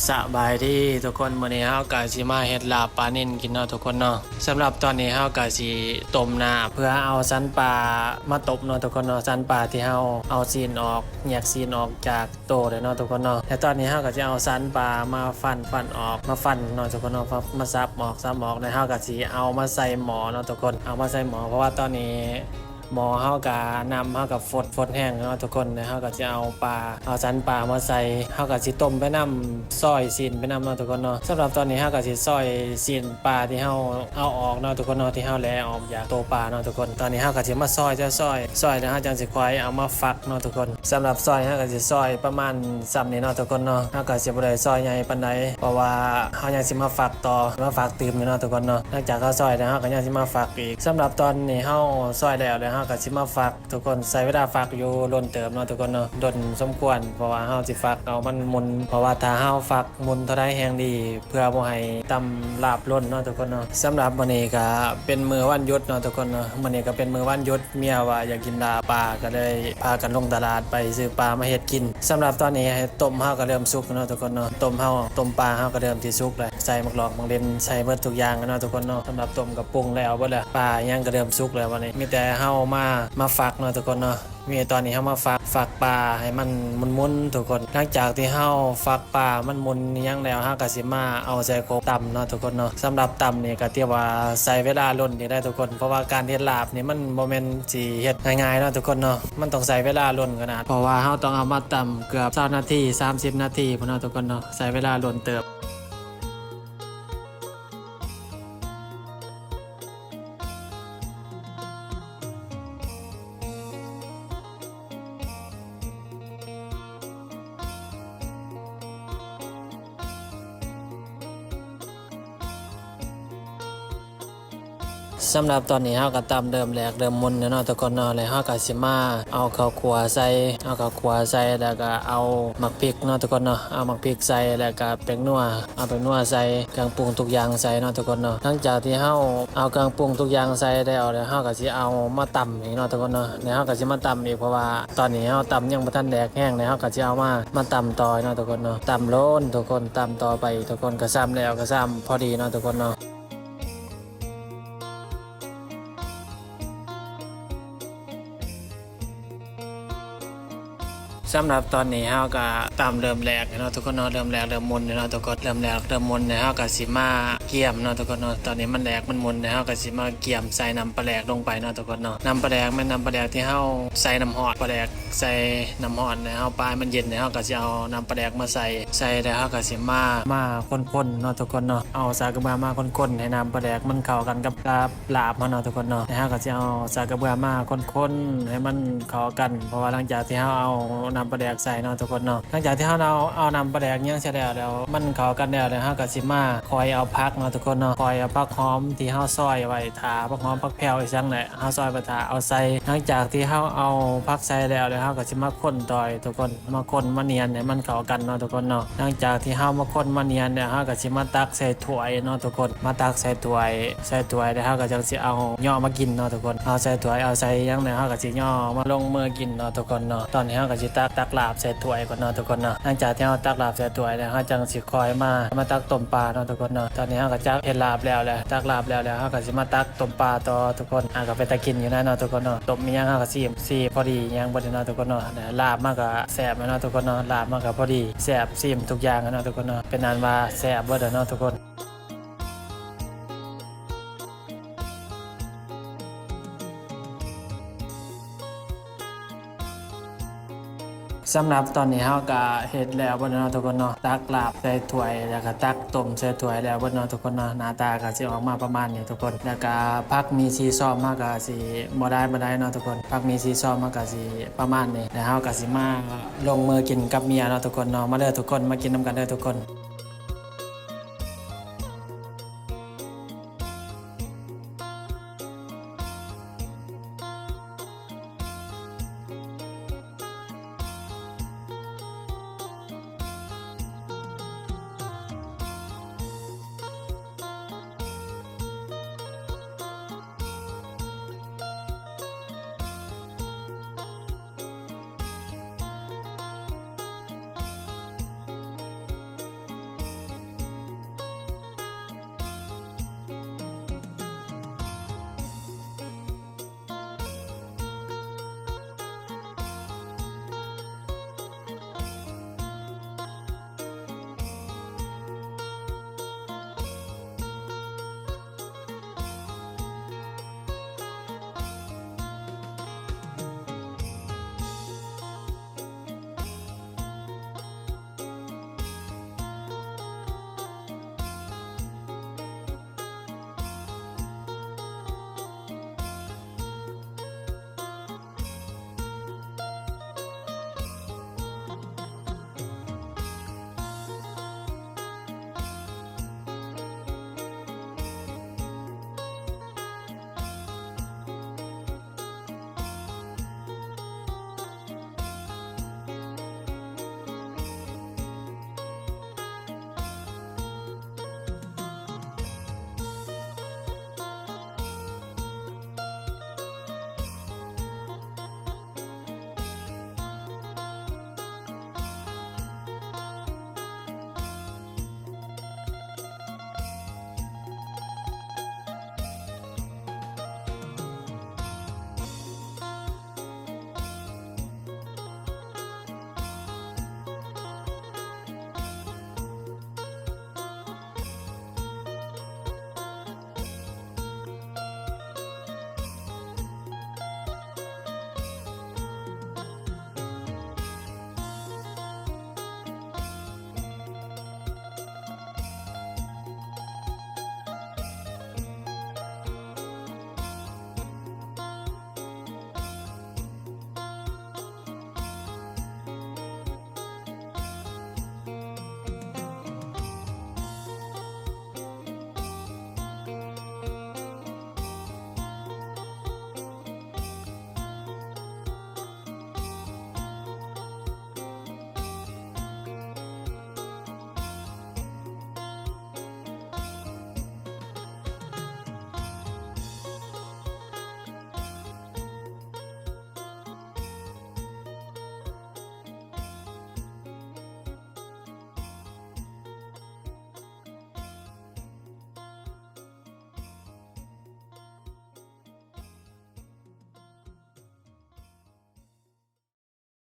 ສະບາຍດີທຸກຄົນ, ມື້ນີ້ເຮົາກະຊິມາເຮັດລາບປານິນກິນເນາະທຸກຄົນເນາະ. ສຳລັບຕອນນີ້ເຮົາກະຊິຕົ້ມນ້ຳເພື່ອເອົາສັນປາມາຕົ້ມເນາະທຸກຄົນເນາະ, ສັນປາທີ່ເຮົາເອົາຊີ້ນອອກ ແຍກຊີ້ນອອກຈາກໂຕແລ້ວເນາະທຸກຄົນເນາະ. ແລະຕອນນີ້ເຮົາກະຊິເອົາສັນປາມາຟັນ ຟັນອອກ ມາຟັນເນາະທຸກຄົນເນາະ, ມາ ມາສັບອອກ ສັບອອກ ແລ້ວເຮົາກະຊິເອົາມາໃສ່ໝໍ້ເນາະທຸກຄົນ, ເອົາມາໃສ່ໝໍ້ ເພາະວ່າຕອນນີ້ ໝໍ້ເຮົາກະ ນ້ຳເຮົາກະຟົດ ຟົດແຫ້ງເນາະທຸກຄົນ. ແລ້ວເຮົາກະຊິເອົາປາ ເອົາສັນປາມາໃສ່, ເຮົາກະຊິຕົ້ມໄປນຳ ຊອຍຊີ້ນໄປນຳເນາະທຸກຄົນເນາະ. ສຳລັບຕອນນີ້ເຮົາກະຊິຊອຍຊີ້ນປາທີ່ເຮົາເອົາອອກເນາະທຸກຄົນເນາະ, ທີ່ເຮົາແລະອອກຈາກໂຕປາເນາະທຸກຄົນ. ຕອນນີ້ເຮົາກະຊິມາຊອຍ ຊອຍ ຊອຍ ແລ້ວເຮົາຈັ່ງຊິຄ່ອຍເອົາມາຟັກເນາະທຸກຄົນ. ສຳລັບຊອຍເຮົາກະຊິຊອຍປະມານສ່ຳນີ້ເນາະທຸກຄົນເນາະ, ເຮົາກະຊິບໍ່ໄດ້ຊອຍໃຫຍ່ປານໃດ ເພາະວ່າເຮົາຍັງຊິມາຟັກຕໍ່ ມາຟັກຕື່ມຢູ່ເນາະທຸກຄົນເນາະ. ຫຼັງຈາກເຮົາຊອຍແລ້ວ ເຮົາກະຍັງຊິມາຟັກອີກ. ສຳລັບຕອນນີ້ເຮົາຊອຍແລ້ວ ແລ້ວເຮົາກະຊິມາຟັກ ທຸກຄົນ, ໃຊ້ເວລາຟັກຢູ່ດົນເຕີບເນາະທຸກຄົນເນາະ, ດົນສົມຄວນ ເພາະວ່າເຮົາຊິຟັກເອົາມັນໝຸ່ນ, ເພາະວ່າຖ້າເຮົາຟັກໝຸ່ນເທົ່າໃດແຮ່ງດີ ເພື່ອບໍ່ໃຫ້ຕຳລາບຫຼົ່ນເນາະທຸກຄົນເນາະ. ສຳລັບມື້ນີ້ກະເປັນມື້ວັນຢຸດເນາະທຸກຄົນເນາະ, ມື້ນີ້ກະເປັນມື້ວັນຢຸດ, ເມຍວ່າຢາກກິນລາບປາ ກະເລີຍພາກັນລົງຕະຫຼາດໄປຊື້ປາມາເຮັດກິນ. ສຳລັບຕອນນີ້ຕົ້ມເຮົາກະເລີ່ມສຸກເນາະທຸກຄົນເນາະ, ຕົ້ມເຮົາ ຕົ້ມປາເຮົາກະເລີ່ມຊິສຸກແລ້ວ, ໃສ່ໝາກຫຼອກໝາກເຫຼັ້ນ ໃສ່ເບິດທຸກຢ່າງເນາະທຸກຄົນເນາະ. ສຳລັບຕົ້ມກະປຸງແລ້ວເບິດແລ້ວ, ປາຫຍັງກະເລີ່ມສຸກແລ້ວ. ບາດນີ້ມີແຕ່ເຮົາມາ ມາຟັກເນາະທຸກຄົນເນາະ. ມີຕອນນີ້ເຮົາມາຟັກ ຟັກປາໃຫ້ມັນໝຸ່ນໆທຸກຄົນ. ຫຼັງຈາກທີ່ເຮົາຟັກປາມັນໝຸ່ນອີ່ຫຍັງແລ້ວ ເຮົາກະຊິມາເອົາໃສ່ຄົກຕຳເນາະທຸກຄົນເນາະ. ສຳລັບຕຳນີ້ກະຖືວ່າໃຊ້ເວລາດົນຢູ່ໄດ໋ທຸກຄົນ, ເພາະວ່າການເຮັດລາບນີ້ມັນບໍ່ແມ່ນຊິເຮັດງ່າຍໆເນາະທຸກຄົນເນາະ, ມັນຕ້ອງໃຊ້ເວລາດົນຂະໜາດ, ເພາະວ່າເຮົາຕ້ອງເອົາມາຕຳເກືອບຊາວນາທີ ສາມສິບນາທີພຸ້ນເນາະທຸກຄົນເນາະ, ໃຊ້ເວລາດົນເຕີບ. ສຳລັບຕອນນີ້ເຮົາກະຕຳເລີ່ມແຫຼກເລີ່ມໝຸ່ນແລ້ວເນາະທຸກຄົນເນາະ, ແລ້ວເຮົາກະຊິມາເອົາເຂົ້າຂົ້ວໃສ່ ເອົາເຂົ້າຂົ້ວໃສ່ ແລ້ວກະເອົາໝາກພິກເນາະທຸກຄົນເນາະ, ເອົາໝາກພິກໃສ່ ແລ້ວກະແປ້ງນົວ ເອົາແປ້ງນົວໃສ່ ເຄື່ອງປຸງທຸກຢ່າງໃສ່ເນາະທຸກຄົນເນາະ. ຫຼັງຈາກທີ່ເຮົາເອົາເຄື່ອງປຸງທຸກຢ່າງໃສ່ແລ້ວ ແລ້ວເຮົາກະຊິເອົາມາຕຳອີກເນາະທຸກຄົນເນາະ, ແລ້ວເຮົາກະຊິມາຕຳອີກ ເພາະວ່າຕອນນີ້ເຮົາຕຳຍັງບໍ່ທັນແຫຼກແຮງ ແລ້ວເຮົາກະຊິເອົາມາ ມາຕຳຕໍ່ເນາະທຸກຄົນເນາະ. ຕຳໂລນທຸກຄົນ ຕຳຕໍ່ໄປທຸກຄົນ, ກະຊຳແລ້ວກະຊຳພໍດີເນາະທຸກຄົນເນາະ. ສຳລັບຕອນນີ້ເຮົາກະຕຳເລີ່ມແຫຼກແລ້ວເນາະທຸກຄົນເນາະ, ເລີ່ມແຫຼກເລີ່ມໝຸ່ນແລ້ວເນາະທຸກຄົນ, ເລີ່ມແຫຼກເລີ່ມໝຸ່ນແລ້ວ ເຮົາກະຊິມາກຽມເນາະທຸກຄົນເນາະ. ຕອນນີ້ມັນແຫຼກມັນໝຸ່ນແລ້ວ ເຮົາກະຊິມາກຽມໃສ່ນ້ຳປາແຫຼກລົງໄປເນາະທຸກຄົນເນາະ. ນ້ຳປາແຫຼກແມ່ນນ້ຳປາແຫຼກທີ່ເຮົາໃສ່ນ້ຳຮ້ອນ ປາແຫຼກ ໃສ່ນ້ຳຮ້ອນ ໃຫ້ເຮົາປາໃຫ້ມັນເຢັນ ແລ້ວເຮົາກະຊິເອົານ້ຳປາແດກມາໃສ່ ໃສ່ແລ້ວເຮົາກະຊິມາ ມາຄົນໆເນາະທຸກຄົນເນາະ. ເອົາສາກກະເບືອມາຄົນໆ ໃຫ້ນ້ຳປາແດກມັນເຂົ້າກັນກັບ ກັບລາບເຮົາເນາະທຸກຄົນເນາະ. ແລ້ວເຮົາກະຊິເອົາສາກກະເບືອມາຄົນໆ ໃຫ້ມັນເຂົ້າກັນ ເພາະວ່າຫຼັງຈາກທີ່ເຮົາເອົານ້ຳປາແດກໃສ່ເນາະທຸກຄົນເນາະ ຫຼັງຈາກທີ່ເຮົາເອົາ ເອົານ້ຳປາແດກຫຍັງໃສ່ແລ້ວ ແລ້ວມັນເຂົ້າກັນແລ້ວ ແລ້ວເຮົາກະຊິມາຄອຍເອົາຜັກເນາະທຸກຄົນເນາະ, ຄອຍເອົາຜັກຫອມທີ່ເຮົາຊອຍໄວ້ຖ້າ ຜັກຫອມ ຜັກແພ້ວ ອີ່ຫຍັງແຫຼະ ເຮົາຊອຍໄປຖ້າເອົາໃສ່. ຫຼັງຈາກທີ່ເຮົາເອົາຜັກໃສ່ແລ້ວ ແລ້ວເຮົາກະຊິມາຄົນຕໍ່ທຸກຄົນ ມາຄົນມານຽນໃຫ້ມັນເຂົ້າກັນເນາະທຸກຄົນເນາະ. ຫຼັງຈາກທີ່ເຮົາມາຄົນມານຽນແລ້ວ ເຮົາກະຊິມາຕັກໃສ່ຖ້ວຍເນາະທຸກຄົນ ມາຕັກໃສ່ຖ້ວຍ ໃສ່ຖ້ວຍແລ້ວເຮົາກະຈັ່ງຊິເອົາເຍາະມາກິນເນາະທຸກຄົນ. ເອົາໃສ່ຖ້ວຍ ເອົາໃສ່ຫຍັງແລ້ວ ເຮົາກະຊິເຍາະມາລົງມືກິນເນາະທຸກຄົນເນາະ. ຕອນນີ້ເຮົາກະຊິຕັກ ຕັກລາບໃສ່ຖ້ວຍກ່ອນເນາະທຸກຄົນເນາະ. ຫຼັງຈາກທີ່ເຮົາຕັກລາບໃສ່ຖ້ວຍແລ້ວ ເຮົາຈັ່ງຊິ ຄ່ອຍມາ ມາຕັກຕົ້ມປາເນາະທຸກຄົນເນາະ. ຕອນນີ້ເຮົາກະຈັກເຮັດລາບແລ້ວແຫຼະ ຕັກລາບແລ້ວແລ້ວ ເຮົາກະຊິມາຕັກຕົ້ມປາຕໍ່ທຸກຄົນ. ອາ ກະເປັນຕາກິນຢູ່ນະເນາະທຸກຄົນເນາະ. ຕົ້ມອີ່ຫຍັງເຮົາກະຊີມ ຊີພໍດີຫຍັງບໍ່ດີເນາະທຸກຄົນເນາະ. ລາບມັນກະແຊບແລ້ວເນາະທຸກຄົນເນາະ ລາບມັນກະພໍດີແຊບ ຊີມທຸກຢ່າງແລ້ວເນາະທຸກຄົນເນາະ. ເປັນອັນວ່າແຊບເບິດແລ້ວເນາະທຸກຄົນ. ສຳລັບຕອນນີ້ເຮົາກະເຮັດແລ້ວເບິດແລ້ວເນາະທຸກຄົນເນາະ ຕັກລາບໃສ່ຖ້ວຍ ແລ້ວກະຕັກຕົ້ມໃສ່ຖ້ວຍແລ້ວເບິດເນາະທຸກຄົນເນາະ. ໜ້າຕາກະຊິອອກມາປະມານນີ້ທຸກຄົນ ແລ້ວກະຜັກໝີ່ສີ່ຊອມເຮົາກະຊິບໍ່ຫຼາຍປານໃດເນາະທຸກຄົນ ຜັກໝີ່ສີ່ຊອມເຮົາກະຊິປະມານນີ້ ແລ້ວເຮົາກະຊິມາລົງມືກິນກັບເມຍເນາະທຸກຄົນເນາະ. ມາເດີທຸກຄົນ ມາກິນນຳກັນເດີທຸກຄົນ.